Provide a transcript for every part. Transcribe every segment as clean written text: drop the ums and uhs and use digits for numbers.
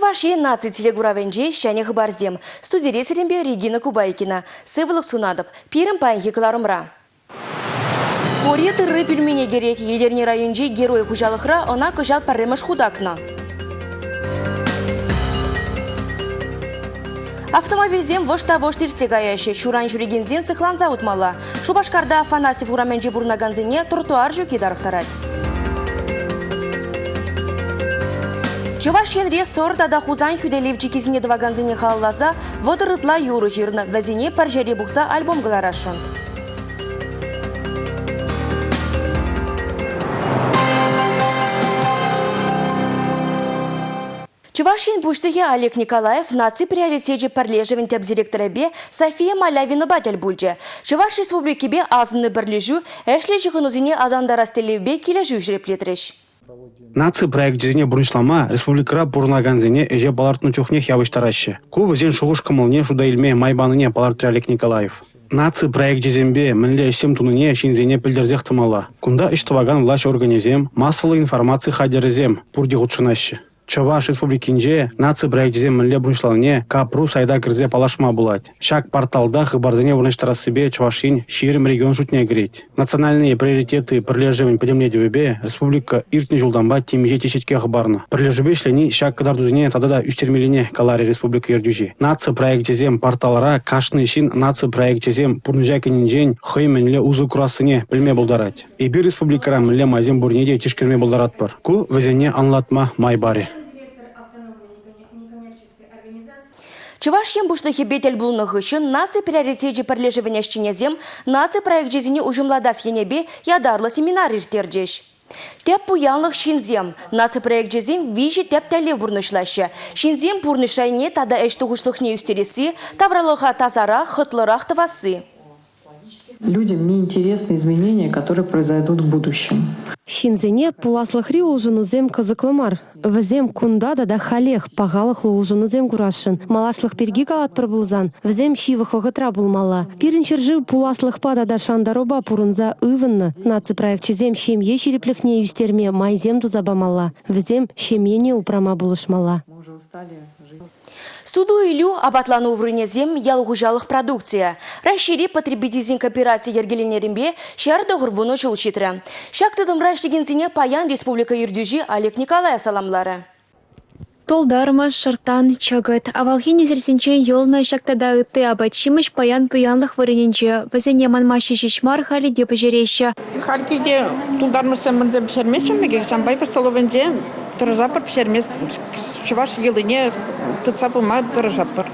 Чӑваш Ен наци телекуравӗнче ҫӗнӗ хыпарсем. Студире сирӗнпе Регина Кубайкина. Сывлӑх сунатӑп. Пирӗн паянхи кӑларӑмра. Пури тырри пӳлмене кӗрет. Етӗрне районӗнчи Герой хуҫалӑхра ӑна кӑҫал пӗрремӗш хут акнӑ. Автомобильсем вӑшт та вӑшт иртсе каяҫҫӗ. Ҫуран ҫӳрекенсен сыхланса утмалла. Шупашкарта Афанасьев урамӗнче пурӑнакансене тротуар ҫукки тарӑхтарать. Чӑваш Енре Сӑр тата Хусан хӳтӗлев чиккисене тӑвакансене халалласа 30 ытла юрӑ ҫырнӑ. Вӗсене пӗр ҫӗре пухса альбом кӑларасшӑн. Чӑваш Ен Пуҫлӑхӗ Олег Николаев наци приоритечӗ пӗрлешӗвӗн тӗп директорӗпе София Малявинӑпа тӗл пулчӗ. Чӑваш Республикипе асӑннӑ пӗрлешӳ ӗҫлӗ ҫыхӑнусене аталантарас тӗллевпе килӗшӳ ҫирӗплетрӗҫ. Наци проекчӗсене пурнӑҫлама республикӑра пурӑнакансене ӗҫе палӑртнӑ чухнех явӑҫтараҫҫӗ. Ку вӗсен шухӑш-кӑмӑлне шута илме май панине палӑртрӗ Олег Николаев. Наци проекчӗсемпе мӗнле ӗҫсем тунине ҫынсене пӗлтерсех тӑмалла. Кунта ӗҫ тӑвакан влаҫ органӗсем, массӑллӑ информаци хатӗрӗсем пурте хутшӑнаҫҫӗ. Чӑваш Республикинче наци проекчӗсем мӗнле пурнӑҫланине Капру сайта кӗрсе паллашма пулать. Ҫак порталта хыпарсене вырнаҫтарассипе Чӑваш Ен 20 регион шутне кӗрет. Национальные приоритеты пӗрлешӗвӗн пӗтӗмлетӗвӗпе республика иртнӗ ҫултанпа темиҫе теҫетке хӑпарнӑ. Пӗрлешӳпе ӗҫлени ҫак кӑтартусене тата та ӳстермеллине каларӗ республика ертӳҫи. Наци проекчӗсем порталра кашни ҫын наци проекчӗсем пурнӑҫа кӗнинчен хӑй мӗнле усӑ курассине пӗлме пултарать. Эпир республикӑра мӗнле майсем пуррине те тишкерме пултаратпӑр. Ку вӗсене анлатма май парӗ. Чӑваш Ен Пуҫлӑхӗпе тӗл пулнӑ хыҫҫӑн наци приоритечӗ пӗрлешӗвӗн ӗҫченӗсем наци проекчӗсене уҫӑмлатас енӗпе ятарлӑ семинар ирттерчӗҫ. Тӗп пуянлӑх ҫынсем. Наци проекчӗсем виҫӗ тӗп тӗллев пурнӑҫлаҫҫӗ. Ҫынсем пурнӑҫ шайне тата ӗҫ тухӑҫлӑхне ӳстересси, тавралӑха тасарах, хӑтлӑрах тӑвасси. Людям не интересны изменения, которые произойдут в будущем. Ҫынсене пуласлӑхри улшӑнусем кӑсӑклӑ мар. Вӗсем кунта тата халех пахалӑхлӑ улшӑнусем курасшӑн. Малашлӑх пирки калатпӑр пулсан, вӗсем ҫывӑх вӑхӑтра пулмалла. Пирӗн ҫӗршыв пуласлӑхпа тата шантарупа пурӑнса ывӑннӑ. Наци проекчӗсем ҫемье ҫирӗплӗхне ӳстерме майсем туса памалла. Вӗсем ҫемьене упрама пулӑшмалла. Суту-илӳ, апатлану вырӑнӗсем, ял хуҫалӑх продукцийӗ. Раҫҫейри потребительсен кооперацийӗ йӗркеленнӗренпе 190 ҫул ҫитрӗ. Ҫак тытӑмра ӗҫлекенсене паян республика ертӳҫи Олег Николаев саламларӗ. Тултармӑш, шӑрттан, чӑкӑт. Авалхи несӗлсенчен юлнӑ ҫак тата ытти апат-ҫимӗҫ паян пуянлӑх вырӑнӗнче. Вӗсене манмаҫҫӗ ҫеҫ мар, халӗ те пӗҫереҫҫӗ. Халь килте тултармӑшсем мӗнсем пӗҫермеҫҫӗ пекех, ҫавӑнпа эпир столовӑйӗнче тӑрӑшатпӑр пӗҫерме чӑваш йӑлине тытса пыма тӑрӑшатпӑр.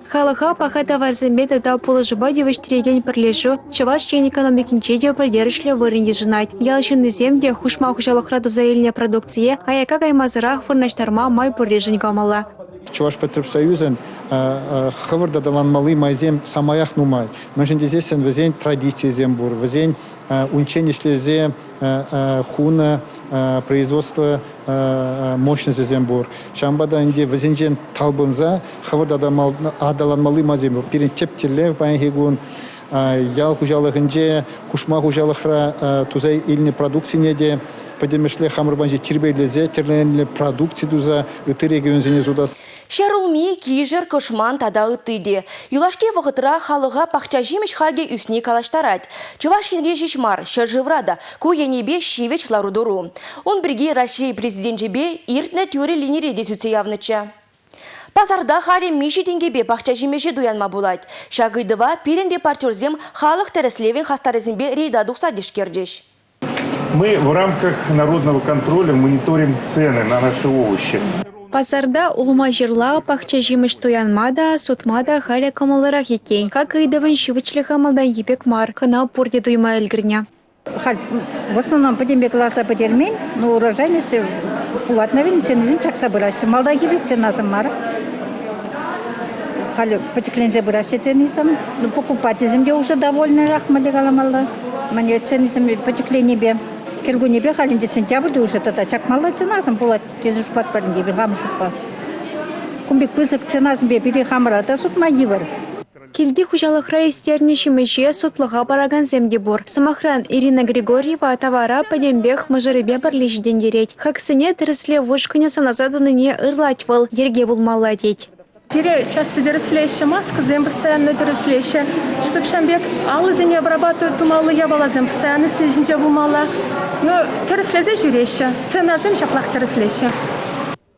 Халӑха паха таварсемпе тата пулӑшупа тивӗҫтерекен пӗрлешӳ Чӑваш Ен экономикинче те пӗлтерӗшлӗ вырӑн йышӑнать. Ял ҫыннисем те хушма хуҫалӑхра туса илнӗ продукцие аякка каймасӑрах вырнаҫтарма май пурришӗн кӑмӑллӑ. Чӑвашпотребсоюзӑн хӑвӑрт аталанмалли майсем самаях нумай. Мӗншӗн тесессӗн вӗсен традицийӗсем пур, вӗсен унччен ӗҫлесе хунӑ производство мощностӗсем пур. Ҫавӑнпа та ӗнтӗ вӗсенчен талпӑнса хӑвӑрт аталанмалли майсем пур. Пирӗн тӗп тӗллев паянхи кун ял хуҫалӑхӗнче, хушма хуҫалӑхра туса илнӗ продукцине те пӗтӗмӗшле хамӑр патӗнче тирпейлесе тӗрлӗ продукци туса ытти регионсене сутас. Ҫӗрулми, кишӗр, кӑшман тата ытти те. Юлашки вӑхӑтра халӑха пахча-ҫимӗҫ хакӗ ӳсни калаҫтарать. Чӑваш Енре ҫеҫ мар, ҫӗршывра та ку енӗпе ҫивӗч лару-тӑру. Ун пирки Раҫҫей Президенчӗпе иртнӗ тӳрӗ линире те сӳтсе явнӑччӗ. Пасарта халӗ миҫе тенкӗпе пахча-ҫимӗҫе туянма пулать? Ҫак ыйтӑва пирӗн репортерсем халӑх тӗрӗслевӗн хастарӗсемпе рейда тухса тишкерчӗҫ. Мы в рамках народного контроля мониторим цены на наши овощи. Пасарта улма-ҫырла, пахча-ҫимӗҫ туянма та, сутма та халӗ кӑмӑллӑрах иккен. Хак ыйтӑвӗн ҫивӗчлӗхӗ малтанхи пек мар, кӑна пурте туйма ӗлкӗрнӗ. Халь в основном пӗтӗмпе кӑларса пӗтермен, но урожайность пулать, наверное, ценисем чакса пыраҫҫӗ. Малтанхи пек ценасем мар. Халӗ пӗчӗкленсе пыраҫҫӗ ценисем. Ну, покупательсем те уже довольнӑрах, мӗнле каламалла. Мӗне ценисем пӗчӗкленнипе. Кӗркуннепе халь ӗнтӗ сентябрьте уже тата чакмалла ценасем пулать тесе шутлатпӑр ӗнтӗ эпир хам шутпа. Кун пек пысӑк ценасемпе пире хамӑра та сутма йывӑр. Килти хуҫалӑхра ӳстернӗ ҫимӗҫе сутлӑха паракансем те пур. Сӑмахран, Ирина Григорьева тавара пӗтӗмпех мӑшӑрӗпе пӗрле ҫитӗнтерет. Хаксене тӗрӗслев ушкӑнӗ сӑнаса тӑнине ырлать вӑл, йӗрке пулмалла тет. Пире часто тӗрӗслеҫҫӗ, маскӑсем постоянно тӗрӗслеҫҫӗ. Чтоб ҫавӑн пек алӑсене обрабатывать тумалли япаласем постоянно сӗтел ҫинче пулмалла. Ну, тӗрӗслесе ҫӳреҫҫӗ. Ценасем ҫаплах тӗрӗслеҫҫӗ.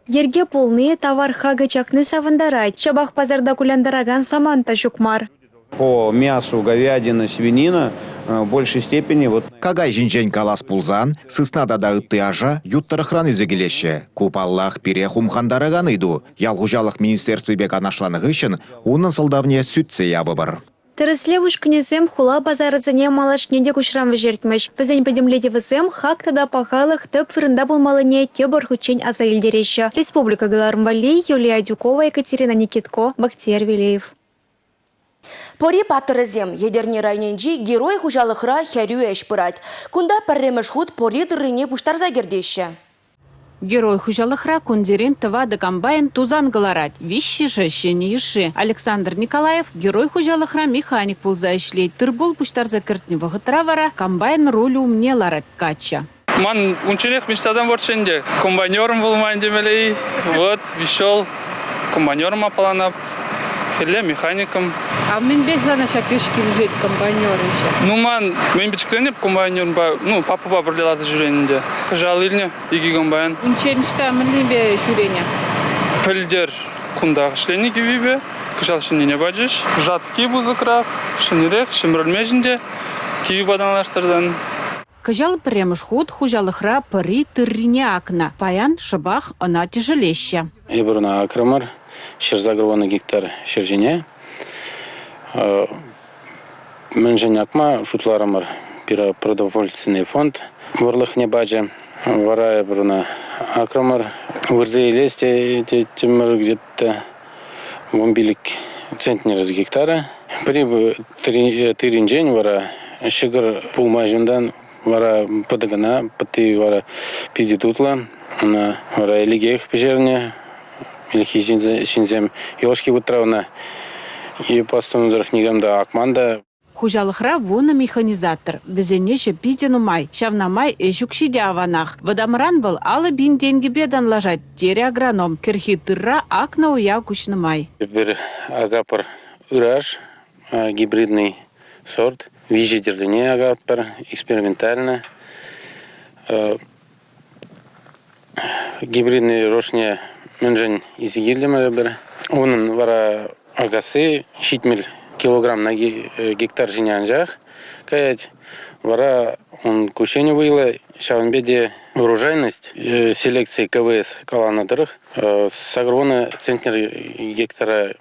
Йӗрке пулни, тавар хакӗ чакни савӑнтарать. Ҫапах пасарта кулянтаракан самант та ҫук мар. По мясу говядина, свинина в большей степени вот. Какай ҫинчен калас пулсан, сысна тата ытти аша ют тӑрӑхран илсе килеҫҫӗ. Ку, паллах, пире хумхантаракан ыйту. Ял хуҫалӑх министерствипе канашланӑ хыҫҫӑн унӑн сӑлтавне сӳтсе явӑпӑр. Тӗрӗслев ушкӑнӗсем хула пасарӗсене малашне те куҫран вӗҫертмӗҫ. Вӗсен пӗтӗмлетӗвӗсем хак тата пахалӑх тӗп вырӑнта пулмаллине тепӗр хутчен аса илтереҫҫӗ. Республика кӑларӑм валли Юлия Адюкова, Екатерина Никитко, Бахтияр Велеев. Пӑри паттӑрӗсем Етӗрне районӗнчи Герой хуҫалӑхра хӗрӳ ӗҫ пырать. Кунта пӗрремӗш хут пӑри тыррине пуҫтарса кӗртеҫҫӗ. Герой хуҫалӑхра кунсерен тӑватӑ комбайн тусан кӑларать, виҫҫӗшӗ ҫӗнӗ йышши. Александр Николаев Герой хуҫалӑхра механик пулса ӗҫлет. Тыр-пул пуҫтарса кӗртнӗ вӑхӑтра вара комбайн рулӗ умне ларать каччӑ. Ман унчченех мечтасам пурччӗ ӗнтӗ. Комбайнером пулма темелле-и. Вот, веҫел комбайнером аппаланап. Хӗлле механиком. А мӗнпе сана ҫак ӗҫ килӗшет комбайнер ӗҫӗ? Ну, ман мӗн пӗчӗкренеп комбайнерпа, ну, папӑпа пӗрле ларса ҫӳренӗ ӗнтӗ. Кӑҫал илнӗ икӗ комбайн. Унччен ӑҫта мӗнлепе ҫӳренӗ? Пӗлтӗр кунтах ӗҫленӗ киввипе, кӑҫал ҫӗннине пачӗҫ. Жатки пысӑкрах, ҫӗнӗрех, ҫӗмӗрӗлмест ӗнтӗ киввипе танлаштарсан. Кӑҫал пӗрремӗш хут хуҫалӑхра пӑри тыррине акнӑ. Паян шӑпах ӑна тӗшӗлеҫҫӗ. Эпир ӑна акрӑмӑр 180 гектар ҫӗр ҫине. Мӗншӗн акма шутларӑмӑр? Пире продовольственный фонд вӑрлӑхне пачӗ. Вара эпир ӑна акрӑмӑр. Вырса илес теттӗмӗр где-то 15 центнер с гектара. Пӗри тырринчен вара ҫӑкӑр пулмасть унтан, вара пӑтӑ кӑна, пӑтти вара питӗ тутлӑ. Ӑна вара ӗлӗкех пӗҫернӗ. Ӗлӗкхи ҫынсем юлашки вӑхӑтра ӑна пас тунӑ тӑрӑх никам та акман та. Хуҫалӑхра вунӑ механизатор. Вӗсен ӗҫӗ питӗ нумай. Ҫавна май ӗҫ укҫи те аванах. Вӑтамран вӑл 50 000 тенкӗпе танлашать, терӗ агроном. Кӗрхи тырра акнӑ уя куҫнӑ май. Эпир акатпӑр ыраш, гибридный сорт. Виҫӗ тӗрлине акатпӑр, экспериментально. Гибридный рошне мӗншӗн илсе килтӗмӗр эпир. Унӑн вара акасси 70 килограмм на гектар ҫине анчах каять. Вара ун куҫенӗ вӑйлӑ, ҫавӑн пек те урожайность селекци КВС каланӑ тӑрӑх 80 центнер гектара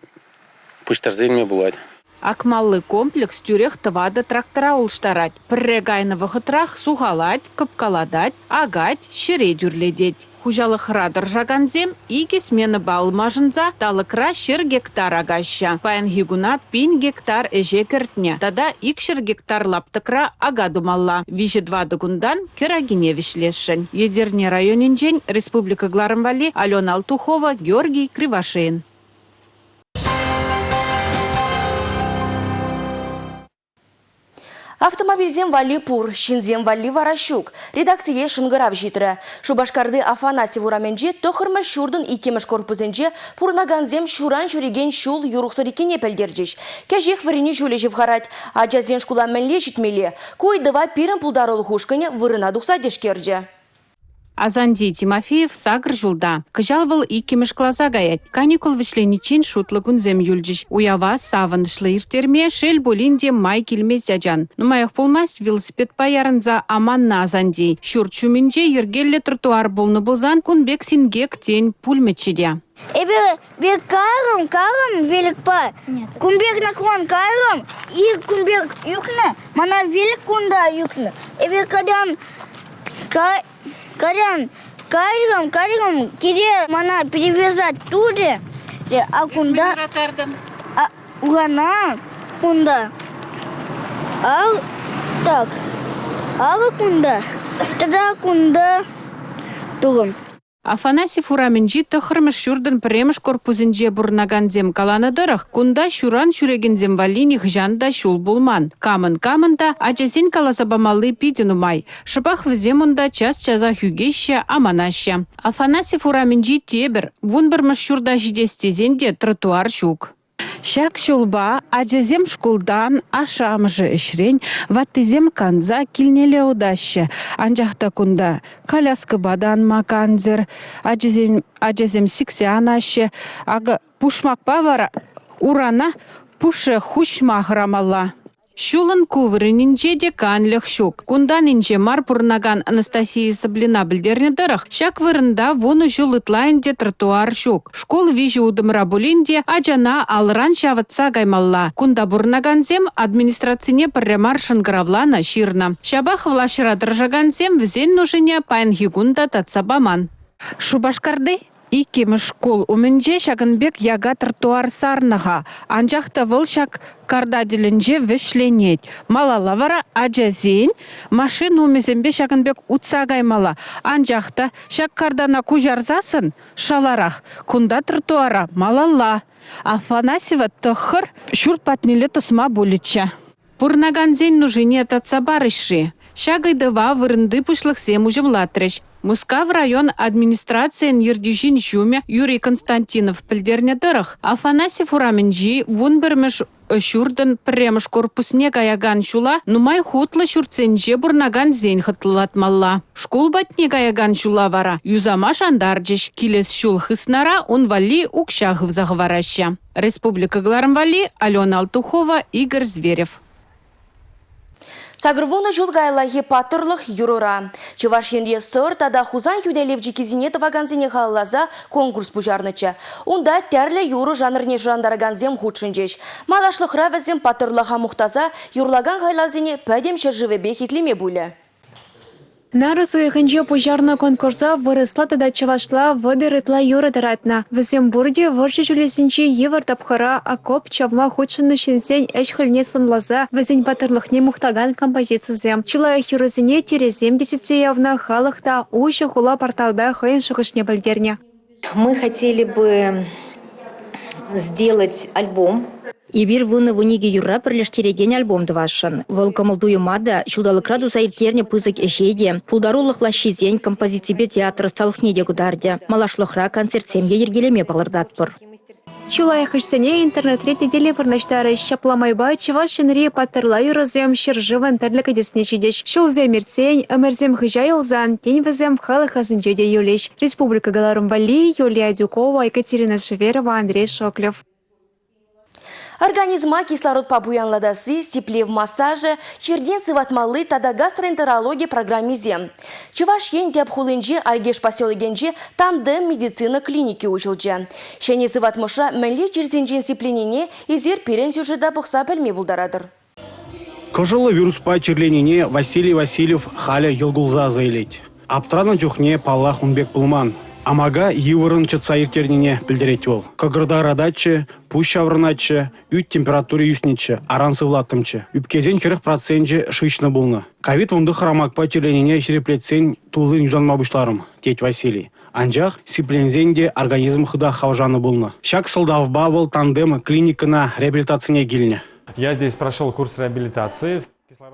пуҫтарса илме пулать. Акмалли комплекс тӳрех тӑватӑ трактора улӑштарать. Пӗрре кайнӑ вӑхӑтрах сухалать, кӑпкалатать, акать, ҫӗре тӳрлетет. Хуҫалӑхра тӑрӑшакансем икӗ сменӑпа ылмашӑнса талӑкра 100 гектар акаҫҫӗ. Паянхи куна 1000 гектар ӗҫе кӗртнӗ тата 200 гектар лаптӑкра ака тумалла. Виҫӗ-тӑватӑ кунтан кӗракине вӗҫлесшӗн. Етӗрне районӗнчен республика кӑларӑм валли Алена Алтухова, Георгий Кривошеин. Автомобильсем валли пур, ҫынсем валли вара ҫук. Редакцие шӑнкӑрав ҫитрӗ. Шупашкарти Афанасьев урамӗнчи тӑххӑрмӗш ҫуртӑн иккӗмӗш корпусӗнче пурӑнакансем ҫуран ҫӳрекен ҫул юрӑхсӑр иккенне пӗлтерчӗҫ. Кӗҫех вӗренӳ ҫулӗ ҫывхарать. Ачасен шкула мӗнле ҫитмелле? Ку ыйтӑва пирӗн пултарулӑх ушкӑнӗ вырӑна тухса тишкерчӗ. Асанти Тимофеев сакӑр ҫулта. Кӑҫал вӑл иккӗмӗш класа каять. Каникул вӗҫлениччен шутлӑ кунсем юлчӗҫ. Уява савӑнӑҫлӑ ирттерме, шел пулин те, май килмест ачан. Нумаях пулмасть велосипедпа ярӑнса аманнӑ Асанти. Ҫурт ҫумӗнче йӗркеллӗ тротуар пулнӑ пулсан кун пек синкек, тен, пулмӗччӗ те. Эпӗ пек кайрӑм, кайрӑм великпа. Кун пек наклон кайрӑм, и кун пек ӳкнӗ, мана велик кунта ӳкнӗ. Эпӗ кайран Кайран кайрӑм, кайрӑм, киле мана перевязать турӗ, а кунта... Урана кунта. Ал так. Алӑ кунта. Тата кунта турӑм. Афанасьев урамӗнчи 9-мӗш ҫуртӑн пӗрремӗш корпусӗнче пурӑнакансем каланӑ тӑрӑх, кунта ҫуран ҫӳрекенсем валли нихӑҫан та ҫул пулман. Камӑн-камӑн та ачасен каласа памалли питӗ нумай. Шӑпах вӗсем унта час-часах ӳкеҫҫӗ, аманаҫҫӗ. Афанасьев урамӗнчи тепӗр, 11-мӗш ҫурта ҫитес тесен те тротуар ҫук. Ҫак ҫулпа ачасем шкултан, ашшӗ-амӑшӗ ӗҫрен, ваттисем канса килнелле утаҫҫӗ. Анчах та кунта коляскӑпа та анма кансӗр, ачасен, ачасем сиксе анаҫҫӗ. Акӑ пушмакпа вара урана пушшех хуҫма хӑрамалла. Ҫулӑн ку вырӑнӗнче те канлӗх ҫук. Кунтан инҫе мар пурӑнакан Анастасия Саблина пӗлтернӗ тӑрӑх, ҫак вырӑнта вунӑ ҫул ытла ӗнтӗ тротуар ҫук. Шкул виҫӗ утӑмра пулин те ачана алран ҫавӑтса каймалла. Кунта пурӑнакансем администрацине пӗрре мар шӑнкӑравланӑ, ҫырнӑ. Ҫапах влаҫра тӑрӑшакансем вӗсен нушине паянхи кун та татса паман. Шупашкарти Иккӗмӗш шкул умӗнче ҫакӑн пек яка тротуар сарнӑ-ха, анчах та вӑл ҫак карта тӗлӗнче вӗҫленет. Малалла вара ачасен машина умӗсемпе ҫакӑн пек утса каймалла. Анчах та ҫак картана куҫарсассӑн шаларах кунта тротуара малалла Афанасьева тӑххӑр ҫурт патнелле тӑсма пулӗччӗ. Пурӑнакансен нушине татса парӗҫ-ши? Ҫак ыйтӑва вырӑнти пуҫлӑхсем уҫӑмлатрӗҫ. Мускав район администрацийӗн ертӳҫин ҫумӗ Юрий Константинов пӗлтернӗ тӑрӑх, Афанасьев урамӗнчи 11-мӗш ҫуртӑн пӗрремӗш корпусне каякан ҫула нумай хутлӑ ҫуртсенче пурӑнакансен хӑтлӑлатмалла. Шкул патне каякан ҫула вара юсама шантарчӗҫ, килес ҫул хыснара ун валли укҫа хывса хӑвараҫҫӗ. Республика кӑларӑм валли Алена Алтухова, Игорь Зверев. Сакӑрвунӑ ҫул каяллахи паттӑрлӑх юрӑра. Чӑваш Енре Сӑр тата Хусан хӳтӗлев чиккисене тӑвакансене халалласа конкурс пуҫарнӑччӗ. Унта тӗрлӗ юрӑ жанрне шӑрантаракансем хутшӑнчӗҫ. Малашлӑхра вӗсем паттӑрлӑха мухтаса юрлакан хайлавсене пӗтӗм ҫӗршывӗпех итлеме пулӗ. Нарӑс уйӑхӗнче пуҫарнӑ конкурса вырӑсла тата чӑвашла 30 ытла юрӑ тӑратнӑ. Вӗсем пурте вӑрҫӑ ҫулӗсенчи йывӑр тапхӑра окоп чавма хутшӑннӑ ҫынсен ӗҫ-хӗлне сӑнласа вӗсен паттӑрлӑхне мухтакан композицисем. Чи лайӑх юрӑсене тӳресем те сӳтсе явнӑ, халӑх та Уҫӑ хула порталта хӑйӗн шухӑшне пӗлтернӗ. Мы хотели бы сделать альбом. Эпир вунӑ-вуникӗ юрра пӗрлештерекен альбом тӑвасшӑн. Вӑл кӑмӑл-туйӑма та, ҫулталӑкра туса ирттернӗ пысӑк ӗҫе те, пултарулӑх лаҫҫисен, композиципе театр ӑсталӑхне те кӑтартӗ. Малашлӑхра концертсем те йӗркелеме палӑртатпӑр. Чи лайӑх ӗҫсене интернетри тетеле вырнаҫтарӗҫ. Ҫапла майпа Чӑваш Енри паттӑрла юрӑсем ҫӗршывӑн тӗрлӗ кӗтесне ҫитӗҫ. Ҫулсем иртсен, ӗмӗрсем хыҫа юлсан, тен вӗсем халӑх асӗнче те юлӗҫ. Республика кӑларӑм валли Юлия Адюкова, Екатерина Шеверова, Андрей Шоклев. Организма кислородпа пуянлатасси, сиплев массажӗ, чиртен сыватмалли тата гастроэнтерологи программисем. Чӑваш Ен тӗп хулинчи Айгеш поселокӗнче тандем медицина клиники уҫӑлчӗ. Ҫӗнӗ сыватмӑшра мӗнле чирсенчен сипленине эсир пирӗн сюжета пӑхса пӗлме пултаратӑр. Кӑшӑллӑ вируспа чирленине Василий Васильев халӗ йӑл кулса аса илет. Аптранӑ чухне, паллах, ун пек пулман. Амака йывӑррӑн чӑтса ирттернине пӗлтерет вӑл. Кӑкӑрта ырататчӗ, пуҫ ҫаврӑнатчӗ, ӳт температури ӳснӗччӗ, аран сывлаттӑмччӗ. Ӳпкесен 40 проценчӗ шыҫнӑ пулнӑ. Ковид-19 амакпа чирленине ҫирӗплетсен туллин юсанма пуҫларӑм, тет Василий. Анчах сипленсен те организм хытах хавшанӑ пулнӑ. Ҫак сӑлтавпа вӑл «Тандем» клиникӑна реабилитацине килнӗ. Я здесь прошел курс реабилитации.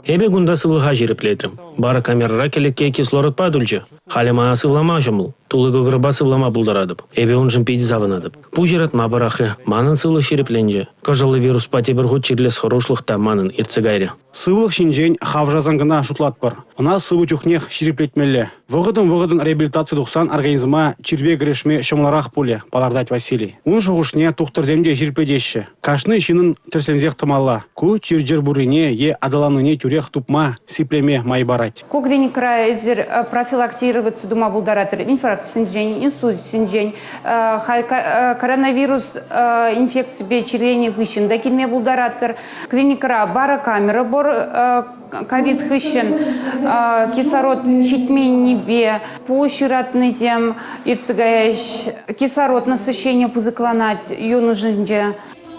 Эпӗ кунта сывлӑха ҫирӗплетрӗм. Барокамерӑра кӗлетке кислородпа тулчӗ. Халӗ мана сывлама ҫӑмӑл. Тулли кӑкӑрпа сывлама пултаратӑп. Эпӗ уншӑн питӗ савӑнатӑп. Пуҫ ыратма пӑрахрӗ. Манӑн сывлӑх ҫирӗпленчӗ. Кӑшӑллӑ вируспа тепӗр хут чирлес хӑрушлӑх та манӑн иртсе кайрӗ. Сывлӑх ҫинчен хавшасан кӑна шутлатпӑр. Ӑна сывӑ чухнех ҫирӗплетмелле. Вӑхӑтӑн-вӑхӑтӑн реабилитаци тухсан организма чирпе кӗрешме ҫӑмӑлрах пулӗ, палӑртать Василий. Ун шухӑшне тухтӑрсем те ҫирӗплетеҫҫӗ. Кашни ҫыннӑн тӗрӗсленсех тӑмалла. Ку чир-чӗр пуррине е аталаннине тӳрех тупма, сиплеме май парать. Ку клиникӑра эсир профилактироваться тума пултаратӑр инфарктсенчен, инсультсенчен, коронавирус инфекципе чирленӗ хыҫҫӑн та килме пултаратӑр. Клиникӑра барокамера пур, ковид хыҫҫӑн кислород ҫитменнипе пуҫ ыратнисем иртсе каяҫ. Кислород насыщение пысӑкланать юн ӑшӗнче.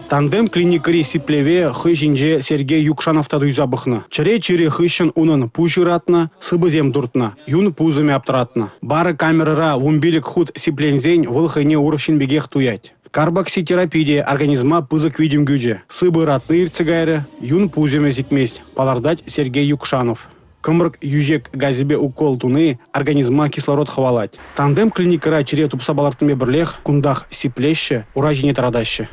Тандем клиникӑри сиплеве хӑй ҫинче Сергей Юкшанов та туйса пӑхнӑ. Чӗре чирӗ хыҫҫӑн унӑн пуҫ ыратнӑ, сыпӑсем туртнӑ, юн пусӑмӗ аптӑратнӑ. Барокамерӑра 15 хут сипленсен вӑл хӑйне урӑх ҫын пекех туять. Карбокситерапи те организма пысӑк витӗм кӳчӗ. Сыпӑ ыратни иртсе кайрӗ, юн пусӑмӗ сикмест, палӑртать Сергей Юкшанов. Кӑмрӑк йӳҫек газӗпе укол туни организма кислород хӑвалать. Тандем клиникӑра чире тупса палӑртнипе пӗрлех кунтах сиплеҫҫӗ, ура ҫине тӑратаҫҫӗ.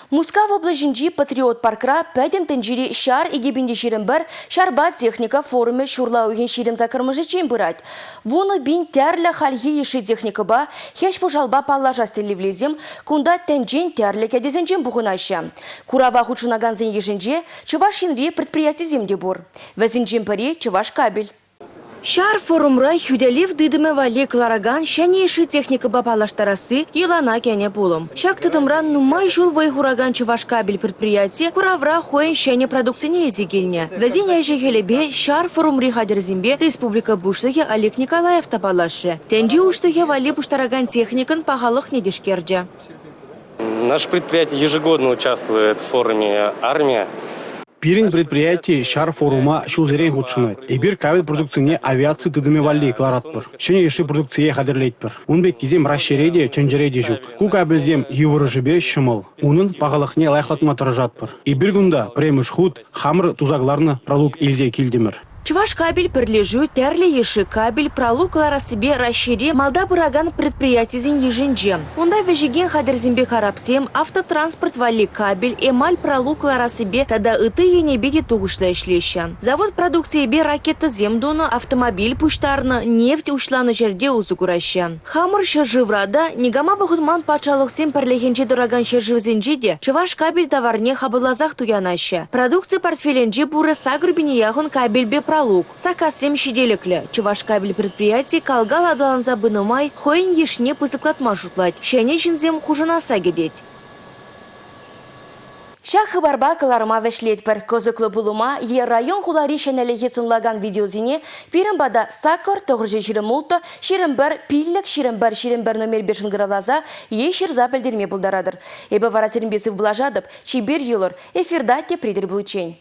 Мускав облаҫӗнчи Патриот паркра Пӗтӗм тӗнчери ҫар 2021 ҫарпа техника форумӗ ҫурла уйӑхӗн 28-мӗшӗччен пырать. 10,000 тӗрлӗ хальхи йышши техникӑпа, хӗҫ-пӑшалпа паллашас тӗллевлисем кунта тӗнчен тӗрлӗ кӗтесӗнчен пухӑнаҫҫӗ. Курава хутшӑнакансен йышӗнче Чӑваш Енри предприятисем те пур. Вӗсенчен пӗри – Чӑвашкабель. Ҫар форумра хӳтӗлев тытӑмӗ валли кӑларакан ҫӗнӗ йышши техникӑпа паллаштарасси йӑлана кӗнӗ пулӑм. Ҫак тытӑмра нумай ҫул вӑй хуракан Чӑвашкабель предприяти куравра хӑйӗн ҫӗнӗ продукцине илсе килнӗ. Вӗсен ӗҫӗ-хӗлӗпе ҫар форумри хатӗрсемпе республика Пуҫлӑхӗ Олег Николаев та паллашрӗ. Тӗнче уҫлӑхӗ валли пуҫтаракан техникӑн пахалӑхне тишкерчӗ. Наше предприятие ежегодно участвует в форуме «Армия». Пирӗн предприяти ҫар форума ҫулсерен хутшӑнать. Эпир кабель продукцине авиаци тытӑмӗ валли кӑларатпӑр. Ҫӗнӗ йышши продукцие хатӗрлетпӗр. Ун пеккисем Раҫҫейре те, тӗнчере те ҫук. Ку кабельсем йывӑрӑшӗпе ҫӑмӑл. Унӑн пахалӑхне лайӑхлатма тӑрӑшатпӑр. Эпир кунта пӗрремӗш хут хамӑр туса кӑларнӑ пралук илсе килтӗмӗр. Чӑвашкабель пӗрлешӳ тӗрлӗ йышши кабель, пралук кӑларассипе Раҫҫейре малта пыракан предприятисен йышӗнче. Унта вӗҫекен хатӗрсемпе карапсем, автотранспорт валли кабель, эмаль пралук кӑларассипе тата ытти енӗпе те тухӑҫлӑ ӗҫлеҫҫӗ. Завод продукцийӗпе ракетӑсем тунӑ, автомобиль пуҫтарнӑ, нефть уҫланӑ ҫӗрте усӑ кураҫҫӗ. Хамӑр ҫӗршывра та, никама пӑхӑнман патшалӑхсен пӗрлӗхӗнче тӑракан ҫӗршывсенче те чӑваш кабель таварне хапӑлласах туянаҫҫӗ. Продукци портфелӗнче пурӗ 8 пине яхӑн кабельпе пралук. Саккассем ҫителӗклӗ. Чӑваш кабель предприяти кал-кал аталанса пынӑ май хӑйӗн йышне пысӑклатма шутлать, ҫӗнӗ ҫынсем хушӑнасса кӗтет. Ҫак хыпарпа кӑларӑма вӗҫлетпӗр. Кӑсӑклӑ пулӑма е район-хулари ҫӗнӗлӗхе сӑнлакан видеосене пирӗн пата 8 926 21 5 21 21 номерпе шӑнкӑравласа е ҫырса пӗлтерме пултаратӑр. Эпӗ вара сирӗнпе сывпуллашатӑп. Чипер юлӑр. Эфирта тепри тӗл пуличчен.